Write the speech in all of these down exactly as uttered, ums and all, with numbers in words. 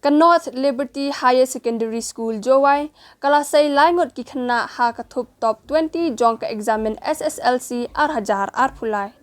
Ka North Liberty Higher Secondary School Jowai ka la sei lai ngut ki khynnah ha ka thup top twenty jong ka eksamin S S L C ar hajar arphew lai.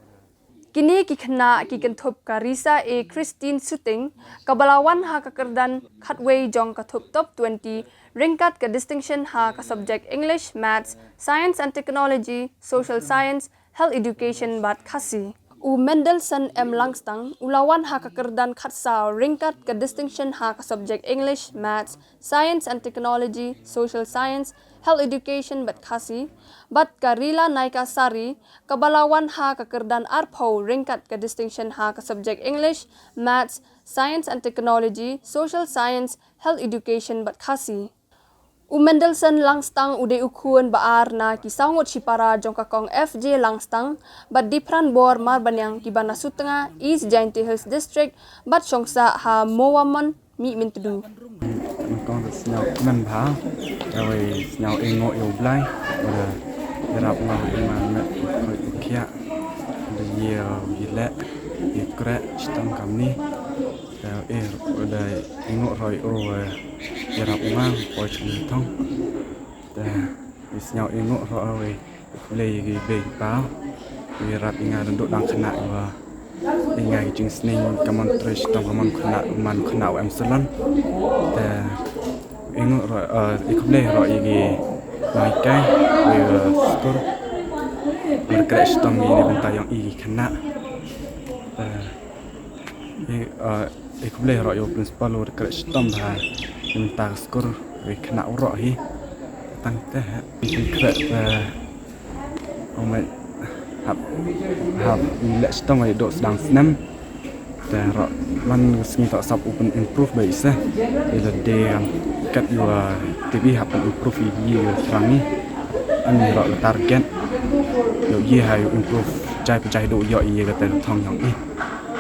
Kine ki khynnah ki kynthup ka Risa A Christine Suting, kaba la wan ha ka kyrdan khatwei jong ka thup top twenty ryngkat ka distinction ha ka subject English, Maths, Science and Technology, Social Science, Health Education bad Khasi. U Mendelssohn M Langstang u la wan ha ka kyrdan khatsaw ryngkat ka distinction ha ka subject English, Maths, Science and Technology, Social Science, Health Education bad Khasi, bad ka Rila Naika Sari kaba la wan ha ka kyrdan arphew ryngkat ka distinction ha ka subject English, Maths, Science and Technology, Social Science, Health Education bad Khasi. U Mendelssohn Langstang u dei u khun ba ar na ki saw ngut shipara jong ka kong F J Langstang bad Diphrang Bor Marbaniang kiba na Sutnga, East Jaintia Hills District, bad shong sah ha Mowamon, Mihmyntdu. Nyngkong da sñiaw kmen bha, da wei sñiaw ïnguh ïa u Blai, da ïarap nga ha i man met u khoi u khiah, da ïa u ïaleh ïa kreh shitom kamni. Da eh da ïnguh roi u ïarap nga poi chong thong. Da i sñiaw ïnguh roi u Blei ïa ki bei ki pa. Ïarap ïa nga dang dang khynnah ïa nga ki jingsneng ka mon trei shitom ka mon khynnah u man khynnah u em salon. Te ïnguh roi i khublei roi ïa ki nonghikai ïa ka skur. Ngi kreh shitom ïa ki bynta ïong i ki khynnah. Te i khublei roi ïa u principal u kreh shitom ha ïa bynta ka skur ïa ki khynnah u roi hi. Tang te ha i kreh te Ong mai hap hap i leh shitom ai dok sdang snem. Te rok man sngi tok sap u pyn improve ba i se. I la de kan kat yu a T V hap pyn improve i yi yu trang i. An rok la target. Yu yi ha yu improve jai pa jai dok yu i ka te thong yong i.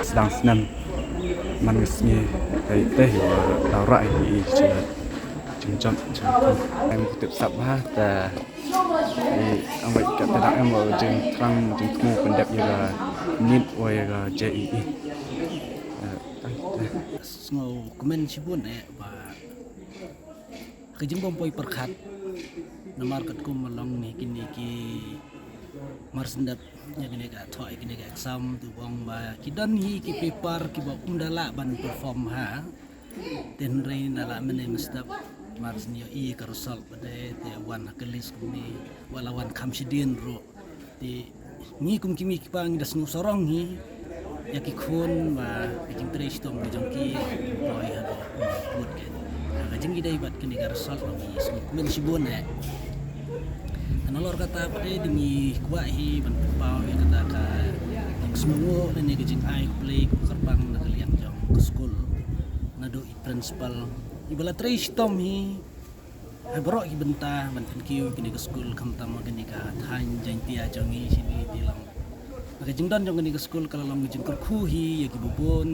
Sdang snem man sngi te te yu da rai i i chi. Jing jot jing. Em tip sap ha te Ïa, ang wei ka te dang em wa jingthrang jingthmu pyndep ïa ka nit wa ïa ka J E E. Sngewkmen shibun eh ba ka jingbym poi pyrkhat namar katkum ma long ne kine ki mar sendep ïa kine ka thoh ïa kine ka exam tu bong ba ki don hi ki paper kiba um da lah ban perform ha. Te hynrei na la mynne mynstep mar shen ïohi ka result ba dei te wan ha ka list kumne wa la wan kham shadien ruh. Te ngi kum ki mei ki pa ngi da sngewsarong hi ïa ki khun ba ka jingtrei shitom ka jong ki poi ha ka pud ka jong ka jingïadei bad kane ka result ba ngi sngewkmen shibun eh. Nalor kata pat de ngi kwah hi ban pynpaw ïa kata ka jingsngewnguh lane ka jingai khublei kaba kyrpang na ka liang jong ka skul. Naduh i principal iba la trei shitom hi ha baroh ki bynta ban pynkiew kane ka skul khamtam ha kane ka thaiñ Jaiñtia jong ngi shini te long. Na ka jingdon jong kane ka skul ka la long ka jingkyrkhu hi ïa kiba bun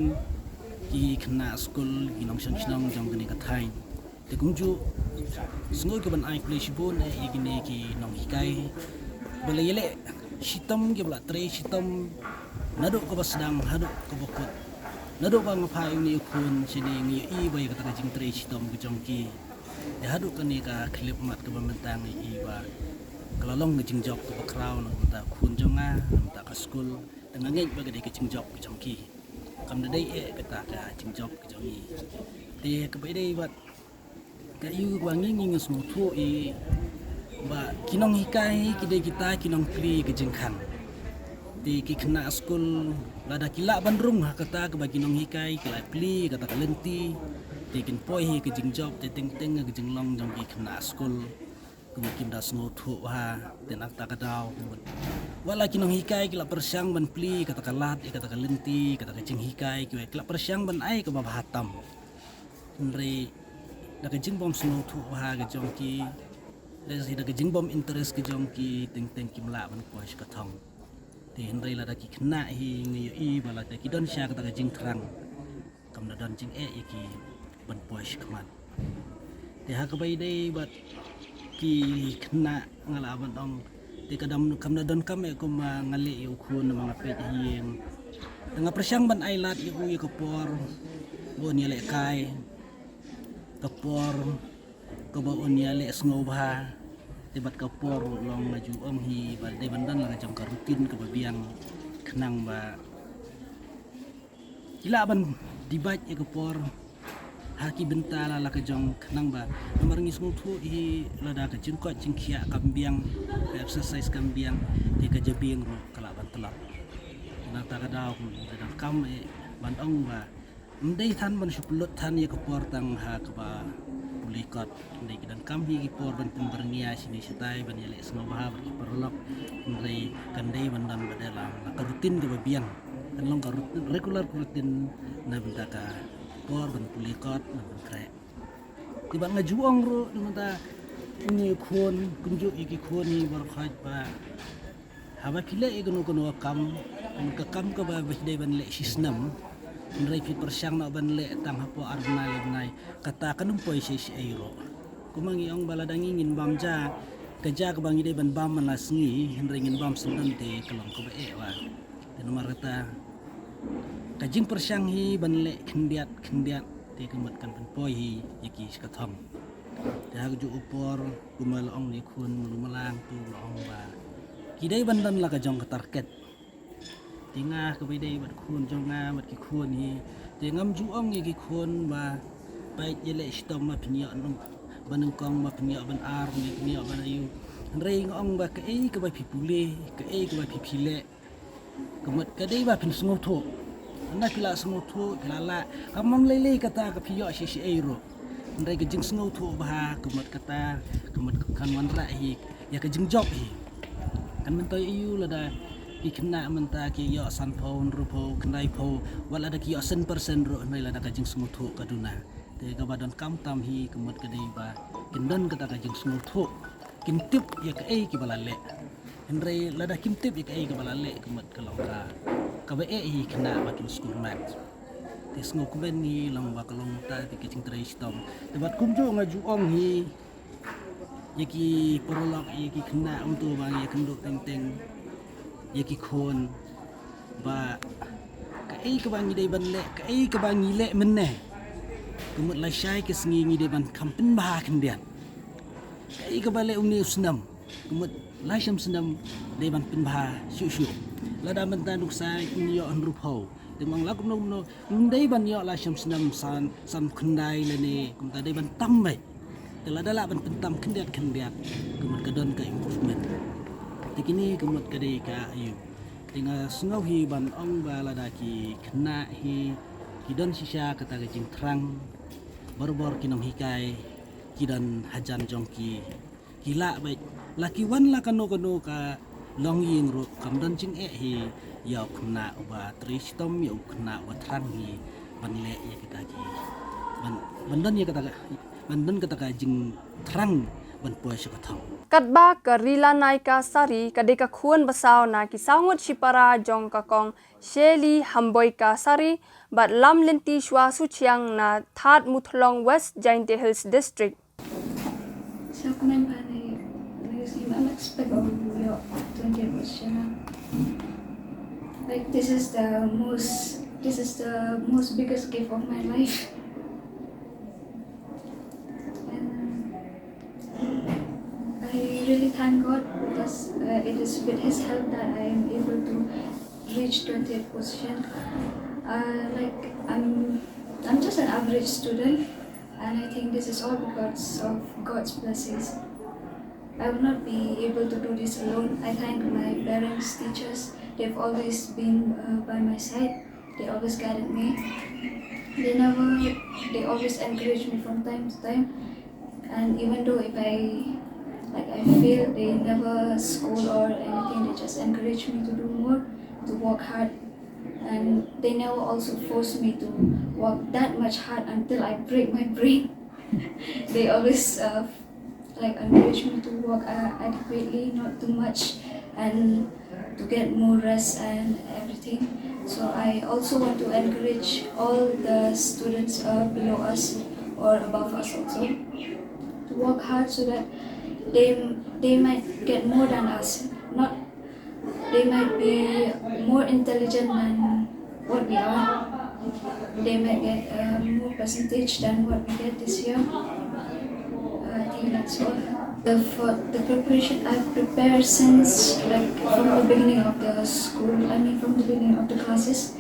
ki khynnah skul ki nongshong shnong jong kane ka thaiñ. Te kumjuh sngew ki ban ai khublei shibun eh ïa kine ki nonghikai ba la ïaleh shitom kiba la trei shitom naduh kaba sdang haduh kaba kut. Naduh ba nga phah ïa une u khun shane ngi ïohi ba ïa kata ka jingtrei shitom ka jong ki. Te haduh kane ka khyllipmat kaba mynta ngi ïohi ba ka la long ka jingjop kaba khraw na ka bynta u khun jong nga na ka bynta ka skul. Te nga ngeit ba ka dei ka jingjop ka jong ki. Kam da dei eh kata ka jingjop ka jong ngi. Te kaba ïadei bad ka ïu kaba ngi ngi nga sngewthuh i ba ki nonghikai ki dei kita ki nongplie ka jingkhang. Te ki khynnah skul lada ki lah ban rung ha kata kaba ki nonghikai ki la plie kata ka lynti te kin poi hi ka jingjop te teng teng ka jinglong jong ki khynnah skul. Kumba kim da sngewthuh ha te na kata ka daw. Wat la ki nonghikai ki la pyrshang ban plie kata ka lad ïa kata ka lynti kata ka jinghikai ki la pyrshang ban ai kaba bha tam. Hynrei da ka jingbym sngewthuh bha ka jong ki, lehse da ka jingbym interest ka jong ki teng teng kim lah ban poi sha ka thong. Te hynrei lada ki khynnah hi ngi ïohi ba lada ki don sha kata ka jingthrang kam da don jingeh ïa ki ban poi sha khmat. Te ha kaba ïadei bad ki khynnah nga lah ban ong te ka dang kam da donkam eh kumba nga leh ïa u khun namar nga peit ha ïing. Te nga pyrshang ban ai lad ïa u ïa ka por ba un ïalehkai. ka por kaba un ïaleh sngewbha, te bad ka por long nga ju ong hi ba dei ban don la ka jong ka routine kaba biang, khnang ba ki lah ban divide ïa ka por ha ki bynta la la ka jong, khnang ba namar ngi sngewthuh hi lada ka jingkoit jingkhiah kam biang, ka exercise kam biang, te ka jabieng ruh ka lah ban tlot. Nangta ka daw ka dang kam eh ban ong ba ym dei than ban shu pynlut than ïa ka por tang ha kaba pule kot. Hynrei ki donkam hi ki por ban pynbyrngia shane shatai ban ïaleh sngewbha bad ki paralok. Hynrei kan dei ban don ba dei la ka routine kaba biang, kan long ka routine, regular routine na bynta ka por ban pule kot, na ban treh. Te bad nga ju ong ruh na bynta une u khun, kumjuh ïa ki khun hi baroh khoit ba haba phi leh ïa kano kano ka kam, ka kam kaba phi dei ban leh shi snem, hynrei phi pyrshang noh ban leh tang hapoh ar bnai lai bnai, kata kan ym poi shaei shaei ruh. Kumba ngi ong ba lada ngi ngin bam ja, ka ja kaba ngi dei ban bam man la sngi, hynrei ngin bam syndon, te ka long kaba eh wa. Te namar kata ka jingpyrshang hi ban leh khyndiat khyndiat, te ka mut kan pynpoi hi ïa ki shi ka thong. Te ha kajuh u por kumba la ong ne khun Mlumalang tu la ong ba ki dei ban don la ka jong ka target. Te nga kaba dei bad khun jong nga bad ki khun hi, te ngam ju ong ïa ki khun ba peit ïaleh shitom ba phin ïoh nong, ba nyngkong ba phin ïoh ban ar, ba phin ïoh ban aïu. Hynrei nga ong ba kaei kaba phi pule, kaei kaba phi phi leh, ka mut ka dei ba phin sngewthuh. Hynda phi la sngewthuh, phi la lah, ka mut lei lei kata ka phi ïoh shi shi ei ruh. Hynrei ka jingsngewthuh bha, ka mut kata, ka mut kan wanrah hi ïa ka jingjop hi. Kan myntoi aïu lada ki khynnah mynta ki ïoh sanphew, hynriewphew, khyndaiphew, wat lada ki ïoh san percent ruh, hynrei lada ka jingsngewthuh ka duna. Te kaba donkam tam hi ka mut ka dei ba kin don kata ka jingsngewthuh, kin tip ïa kaei kiba la leh. Hynrei lada kim tip ïa kaei kaba la leh, ka mut ka long ka, kaba eh hi khynnah ba kin skur mat. Te sngewkmen hi long ba ka long ta te ka jingtrei shitom. Te bad kumjuh nga ju ong hi ïa ki paralok, ïa ki khynnah, um tu ba ngi ïakynduh teng teng, ïa ki khun, ba kaei kaba ngi dei ban leh, kaei kaba ngi leh mynne, ka mut lashai ka sngi ngi dei ban kham pynbha khyndiat. Kaei kaba leh une u snem, ka mut lashai snem dei ban pynbha shuh shuh. Lada mynta nuksa ngin ïoh hynriewphew, te ngong la kumno kumno, ym dei ban ïoh lashai snem san, san khyndai lane, kumta dei ban tam beit. Te lada lah ban pyntam khyndiat khyndiat, ka mut ka don ka improvement. Te kine ka mut ka dei ka aïu. Te nga sngew hi ban ong ba lada ki khynnah hi ki don shisha kata ka jingthrang, barabor ki nonghikai ki don hajan jong ki, ki lah beit, la ki wan la kano kano ka longïing ruh, kam don jingeh hi ïa u khynnah uba trei shitom, ïa u khynnah uba thrang hi ban leh ïa kita ki, ban, ban don ïa kata ka, ban don kata ka jingthrang ban poi sha ka thong. Katba ka Rila Naika Sari ka dei ka khun ba saw na ki saw ngut shipara jong ka Kong Sheli Hamboika Sari bad Lam Lynti Shwa Suchiang na Thad Muthlong, West Jaintia Hills District. Sa kmen ba ne, ne si ma expect of your twenty question. Like, this is the most, this is the most biggest gift of my life. And I really thank God because, uh, it is with His help that I am able to reach twentieth position. Uh, like, I'm, I'm just an average student, and I think this is all because of God's blessings. I would not be able to do this alone. I thank my parents, teachers. They've always been, uh, by my side. They always guided me. They never, they always encouraged me from time to time. And even though if I, like, I fail, they never scold or anything. They just encourage me to do more, to work hard. And they never also force me to work that much hard until I break my brain. They always, uh, like, encourage me to work, uh, adequately, not too much, and to get more rest and everything. So I also want to encourage all the students, uh, below us or above us also to work hard so that they, they might get more than us. Not, they might be more intelligent than what we are. They might get a more percentage than what we get this year. Uh, I think that's all. The for the preparation, I've prepared since, like, from the beginning of the school. I mean, from the beginning of the classes,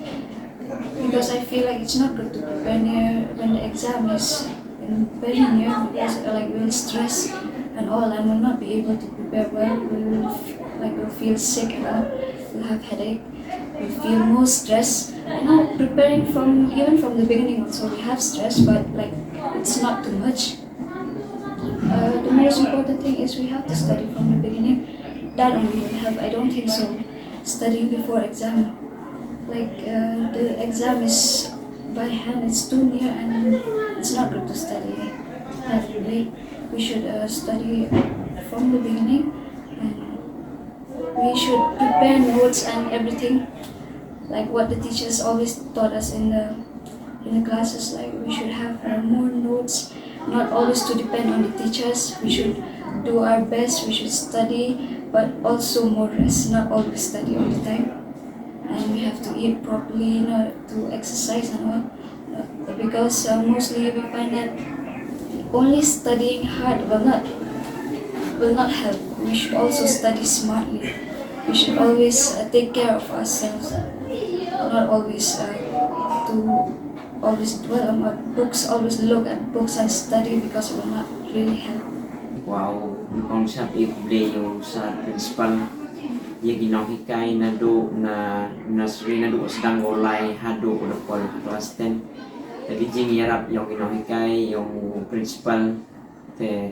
because I feel like it's not good to prepare near when the exam is, um, very near, because, uh, like, we'll stress and all, and we'll not be able to prepare well. We'll f- like we'll feel sick and all. We'll have headache. We'll feel more stress. You know, preparing from even from the beginning also we have stress, but, like, it's not too much. Uh, the most important thing is we have to study from the beginning. That only will help. I don't think so. Studying before exam, like, uh, the exam is by hand, it's too near, and it's not good to study that way. We should, uh, study from the beginning, and we should prepare notes and everything, like what the teachers always taught us in the in the classes. Like, we should have, uh, more notes, not always to depend on the teachers. We should do our best. We should study, but also more rest, not always study all the time. And we have to eat properly, you know, to exercise and all. Uh, because, uh, mostly we find that only studying hard will not will not help. We should also study smartly. We should always, uh, take care of ourselves. Not always, uh, to always dwell on our books, always look at books and study, because it will not really help. Wow, kong sap ik ble yung sa principal. Ye ki nonghikai naduh na nursery, naduh sdang u lai haduh u da poi ha class ten. Te ki jingyarap yung ki nonghikai, yung principal, te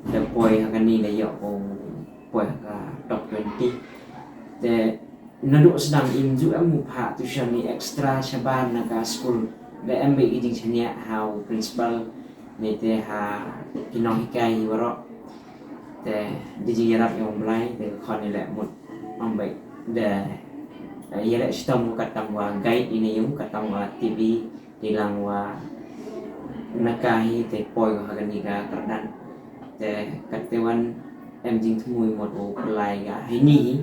da poi ha kani da ïoh u poi ha ka top twenty. Te naduh sdang im ju em u pha tuition ni extra shabar na ka school. Da em bad ki jingshaniah ha u principal, ne te ha ki nonghikai hi waroh. Te da jingyarap ïa u Blai, te ka khon ni leh mut ong bad da, eh, ïa leh shitom ka tam wa guide ine yung ka tam wa T V, te lang wa na ka hi te poi ha kani ka kyrdan. Te kat te wan em jingthmu mut u pynlai ka hi ni hi.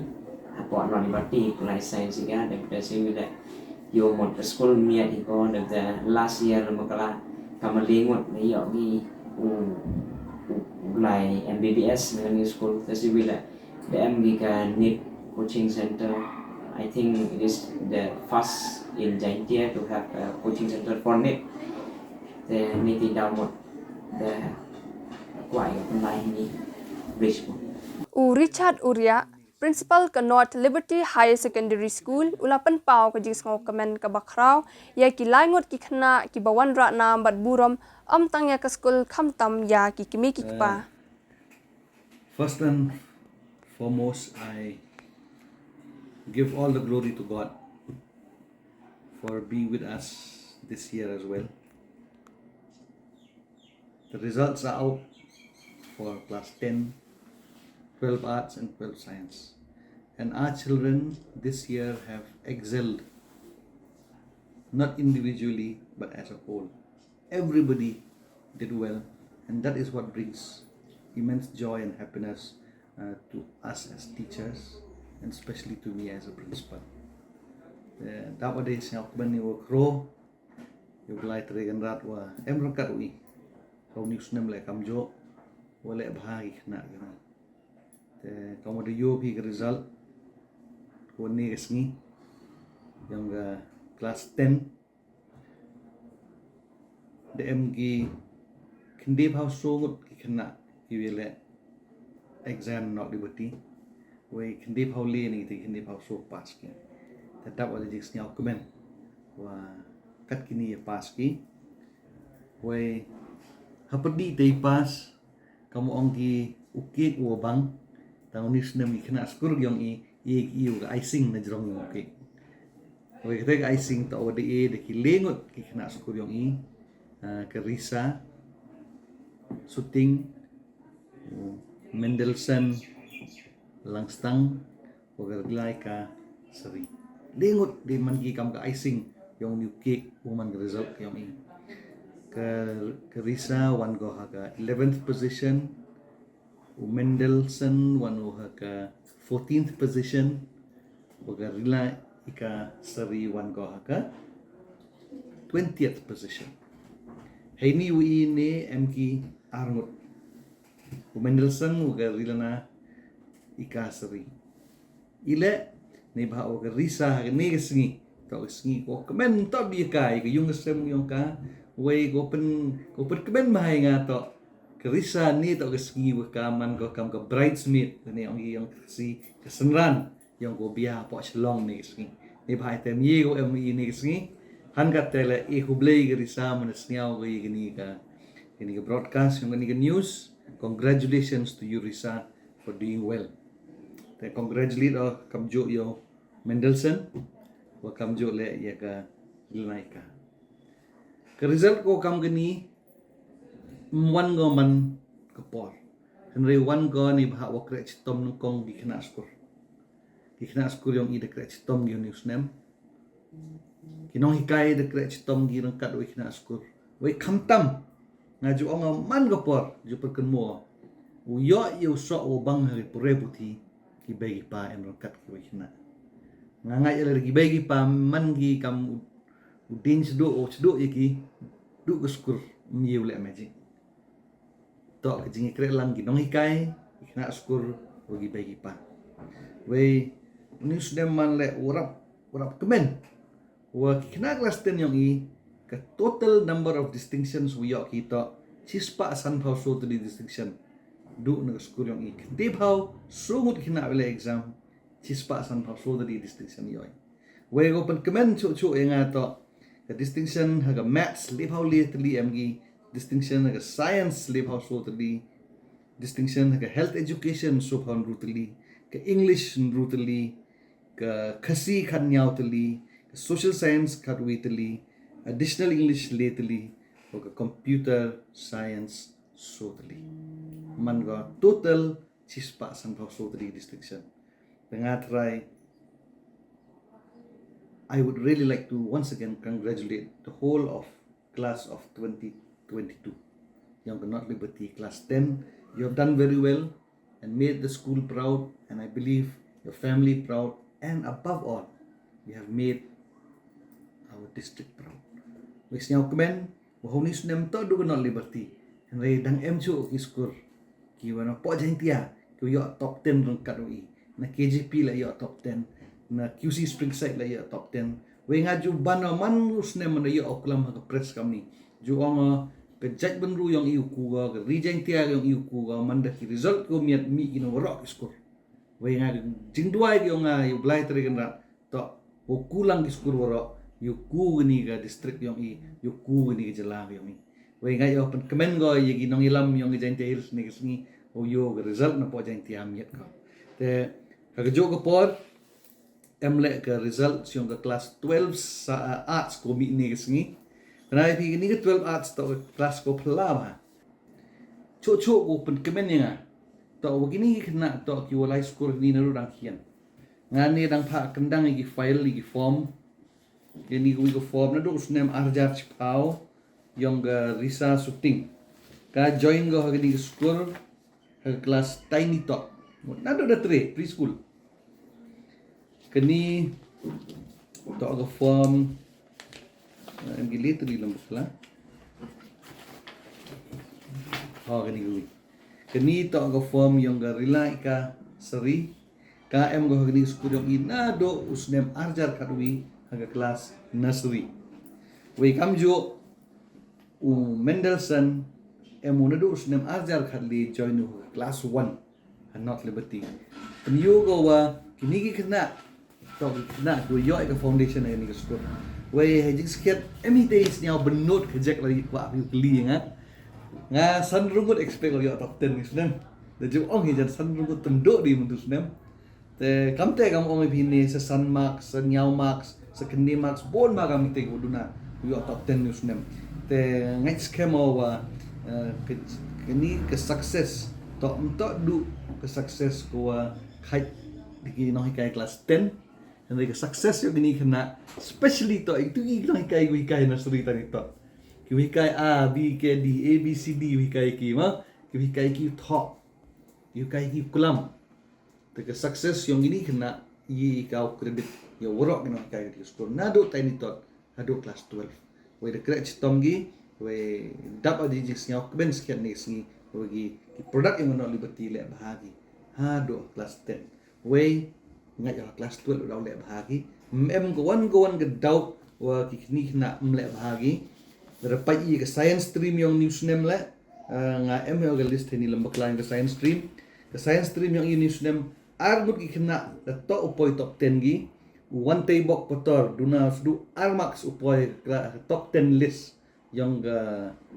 Hapoh non bati pynlai science ka, da pynlai science ka. Ïoh mut school miat hi ko, da last year ma kala ka ma lingut na ïoh gi u, u lai M B B S na ni school, te si wila da em gi ka NEET coaching center. I think it is the first in Jaintia to have a coaching center for NEET. Te ni ti da mut da kwai ka pynlai ni bridge ko. U Richard Uria, Principal ka North Liberty Higher Secondary School, u la pynpaw ka jingsngewkmen kaba khraw ïa ki laingut ki khynnah kiba wanrah nam bad burom, ym tang ïa ka skul khamtam ïa ki kmie ki kpa. Uh, first and foremost, I give all the glory to God for being with us this year as well. The results are out for class ten, twelve arts and twelve science. And our children this year have excelled, not individually, but as a whole. Everybody did well, and that is what brings immense joy and happiness, uh, to us as teachers, and especially to me as a principal. Eh, da ba dei sngewkmen ïa u khro, ïa u Blai Trai Kynrad wa em ryngkat u i. Ka u ni u snem leh kamjooh, wa leh bha ki khynnah ki. Te ka mut ïoh phi ka result ko ni ka sngi, ïa ka class ten. Da em ki khyndai phew saw ngut ki khynnah ki wa leh exam North Liberty. Wei khyndai phew le ne te khyndai phew saw pass ki. Te da ba dei jingsngewkmen wa kat kini ïa pass ki. Wei hapdeng te pass, kam ong ki u cake u bang, tang u ni u snem ki khynnah skul ïong i, i, i u ka icing na jrong ïong u cake. Wei kata ka icing ta u dei da ki le ngut ki khynnah skul ïong i, ah, ka Risa Suting, u Mendelssohn Langstang, wa ka Rila Ika Seri. Le ngut dei man ki kam ka icing ïong u cake, u man ka result ïong i. Ka, ka Risa wan ko ha ka eleventh position, u Mendelssohn wan u ha ka fourteenth position, wa ka Rila Ika Seri wan ko ha ka twentieth position. Heini u i ne em ki arngut. U Mendelssohn u ka Rilana Ika Sari. Ile ne ba u ka risa ha ne ka sngi. To ka sngi ko kmen to bi ka i ka yung ka sem yung ka. Wei ko pen ko pen kmen ba nga to. Ka risa ne to ka sngi wa ka man ko kam ka bridesmaid ne ong i yung ka si ka senran. Yong ko bia po Shillong ni sngi. Ni bha ite mi ko em i ni sngi. Han ka tele i hublei ga risa mana sniaw ga i gani ka gani ka broadcast yong gani ka news. Congratulations to you, Risa, for doing well. Te congratulate o kamjo yo Mendelssohn. Wa kamjo le ya ka Linaika. Ka result ko kam gani mwan go man ka por. Henry wan go ni bha wa krech tom nung kong gi kena skur. Ki khynnah skur yong i da kreh chitom gi uni u snem. Ki nonghikai da kreh chitom gi ryngkat wei khynnah skur. Wei khamtam nga ju ong man ka por ju pyrkynmaw u ïoh ïa u soh u bang ha ki pure puthi ki bei ki pa em ryngkat ki wei khynnah. Nga ngai ïa lada ki bei ki pa man ki kam u ding sduk u sduk ïa ki duk ka skur ym ïa u leh magic. Toh ka jingïakren lang ki nonghikai, ki khynnah skur, wa ki bei ki pa. Wei, uni u snem man leh u rap, u rap kmen. Wa ki khynnah klas ten yong i, ka total number of distinctions wa ïoh ki toh, chispah sanphaw so tylli distinction. Duk na ka skur yong i, ka tephaw, so ngut khynnah wa leh exam, chispah sanphaw so tylli distinction ïoh i. Wei ko pynkmen chuh chuh ïa nga toh. Ka distinction ha ka maths lephaw le tylli em ki. Distinction ha ka science lephaw so tylli. Distinction ha ka health education so phaw hynru tylli. Ka English hynru tylli. Ka Khasi khatñiaw tylli. Ka social science khatwi tylli. Additional English le tylli. Wa ka computer science so tylli. Man ka total chispah sanphaw so tylli distinction. Te nga trai, I would really like to once again congratulate the whole of class of twenty twenty-two. Yong ka North Liberty class ten, you have done very well and made the school proud, and I believe your family proud, and above all, you have made our district proud. Wei sñiaw kmen, wa honi snem toh duk ka North Liberty. Hynrei dang em chuh ki skur. Ki wa na po Jaintia, ki ïoh top ten ryngkat u i. Na K J P la ïoh top ten. Na Q C Springside la ïoh top ten. Wei nga ju ban o man u snem man ïoh o klam ha ka press kam ni. Ju ong o ka jait bynru yong i u ku go, ka ri Jaintia yong i u ku go, man da ki result ko miat mi ki na warok ki skur. Wei nga jingduwai ki ong nga ïa u Blai Trai Kynrad. Toh, u ku lang ki skur waroh, ïa u ku gani ka district yong i, ïa u ku gani ka jylla yong i. Wei nga ïa pynkmen ko ïa ki nongïalam yong ka Jaintia Hills ni ka sngi, u ïa ka result na po Jaintia miat ko. Te, ha ka juh ka por, em leh ka result yong ka class twelve sa, uh, arts ko mi ni ka sngi. Kane phi kani ka twelve arts toh ka class ko phylla bha. Chuh chuh ko pynkmen ïa nga. Toh wa kini ki khynnah toh ki wa lai skur ni na ru dang khian. Nga ni dang phah kyndang ïa ki file ïa ki form. Ïa ni ki wi ki form na duk snem arjar chipau. Yong ka Risa Suting. Ka join ko ha kini ki skur. Ha ka class tiny tot. Na duk da tre preschool. Kani toh ka form. Em ki literally lam bakla. Ha kani ka wi. Kani toh ka form yong ka Rilaika Sari. Ka em ko ha kani ka skur yong i na duk u snem arjar khatwi ha ka class nursery. Wei kam juh u Mendelssohn em u na duk u snem arjar khatli join u ha ka class one ha North Liberty. Pynïoh ko wa kini ki khynnah toh ki khynnah ko ïoh ka foundation ha kani ka skur. Wei ha jingsngewthuh em i te sñiaw bynnud ka jek la i kwah phi kli nga. Nga san rungut expect la ïoh top ten ni snem. Da ju ong hi jan san rungut tynduh di mynta snem. Te kam te kam ong ïa phi ne sa san marks, sa ñiaw marks, sa khyndai marks, bun marks kam te ko duna. Ïoh top ten ni snem. Te ngai skhem o wa, eh, kani ka success. Toh mynta du ka success ko wa khait di ki nonghikai class ten. Hynrei ka success ïa kini khynnah, especially toh itu ki nonghikai ki hikai nursery tani toh. Ki hikai A, B, K, D, A, B, C, D, hikai ki ma, ki hikai ki thoh. Hikai ki klam. Te ka success yong ini khynnah, i ka u credit ïa waroh ki nonghikai ki skur. Na duk tiny tot, ha duk class twelve. Wei da kreh chitom ki, wei dap ha ki jingsngew kmen skhem ne sngi, wei ki, ki product yong ka North Liberty leh bha ki. Haduh class ten. Wei nga ïoh class twelve u dau leh bha ki. Em ka wan ka wan ka dau wa ki khynnah ym leh bha ki. Lada peit ïa ka science stream yong uni u snem leh, ah, nga em ïa ka list hynne lem bakla ka science stream. Ka science stream yong uni u snem ar ngut ki khynnah la toh u poi top ten ki. U Wantei Bok Pator duna sdu ar marks u poi ka top ten list yong ka,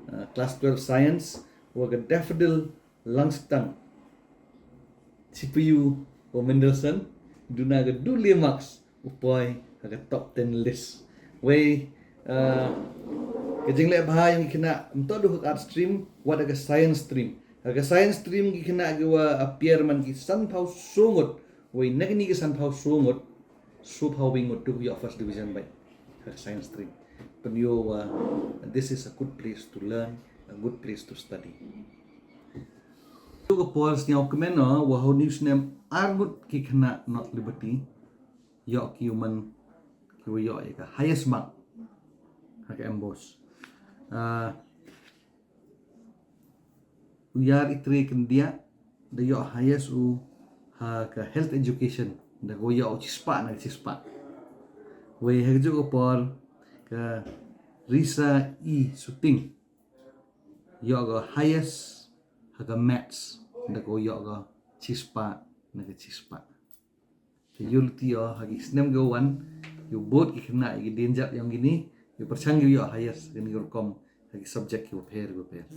ah, class twelve science, wa ka Daffodil Langstang, C P U wa Mendelssohn, duna ka dule marks u poi ha ka top ten list. Wei, ah, ka jingleh bha yong ki khynnah ym toh du ha ka art stream, wat ha ka science stream. Ha ka science stream ki khynnah ki wa appear man ki sanphaw soo ngut, wei na kini ki sanphaw soo ngut, soophaw wei ngut du ïoh first division beit ha ka science stream. Pynïoh wa this is a good place to learn, a good place to study. Ka por sngewkmen noh wa ha uni u snem ar ngut ki khynnah North Liberty ïoh ki u man ki wa ïoh ïa ka highest mark ha ka MBOSE. Ah, u Ïar Itre Kyndiah da ïoh highest u ha ka health education da ka ïoh u chispah na ka chispah. Wei ha ka juh ka por ka Risa E Suting ïoh ka highest ha ka maths da ka ïoh ka chispah na ka chispah. Te ïoh lynti ïoh ha ki snem ki wan, ïoh bud ki khynnah ïa ki dienjat yong kini, ïoh pyrshang ïoh highest kini rukom ha ki subject ki bapher bapher.